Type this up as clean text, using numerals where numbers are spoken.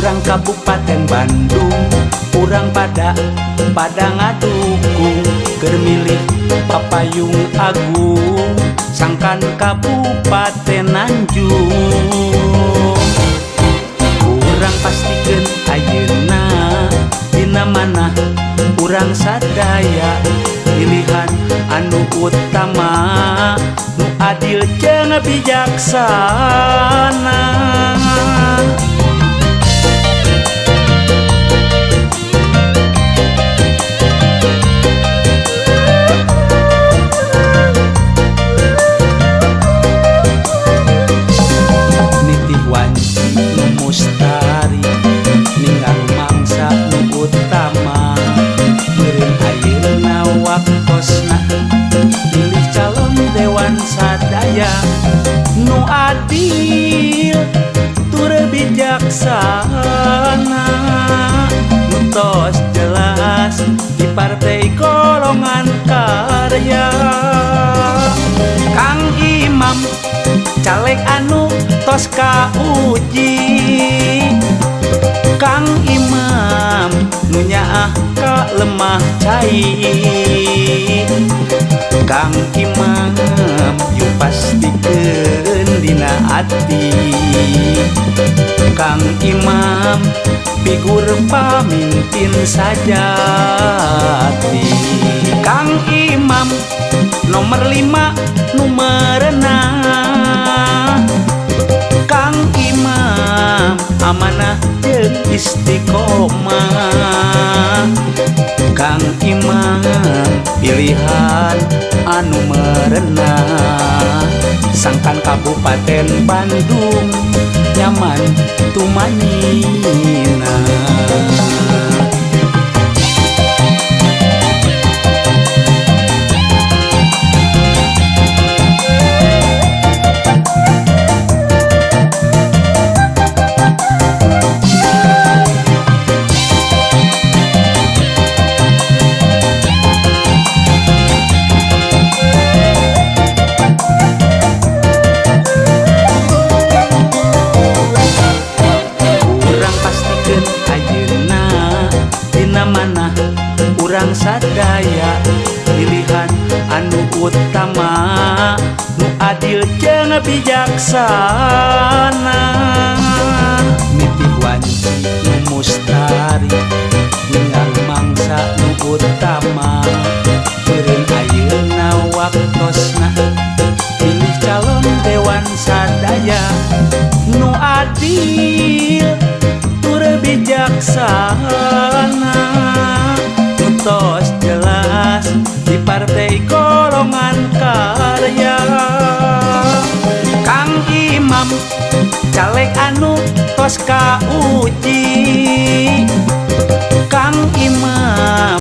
Urang Kabupaten Bandung, urang pada pada ngadukung, keur milih Papayung Agung sangkan Kabupaten Nanjung. Urang pastikeun ayeuna dina mana urang sadaya, pilihan anu utama nu adil jeung bijaksana. Nitih wanci nu mustari, ninggal mangsa nu utama. Meureun ayeuna waktosna pilih calon dewan sadaya nu adil tur bijaksana, nu tos jelas di partai Golongan Karya. Kang Imam caleg anu tos kauji, Kang Imam nu nyaah ka lemah cai. Kang Imam yuk pastikeun dina ati, Kang Imam figur pamimpin sajati. Kang Imam nomor 5 nu merenah, Kang Imam amanah jeung istiqomah. Kang Imam pilihan anu merenah sangkan Kabupaten Bandung nyaman tumanina. Urang pastikeun ayeuna dina mana urang sadaya, pilihan anu utama nu adil jeung bijaksana. Nitih wanci nu mustari, ninggal mangsa nu utama. Meureun ayeuna waktosna pilih calon dewan sadaya nu adil tur bijaksana.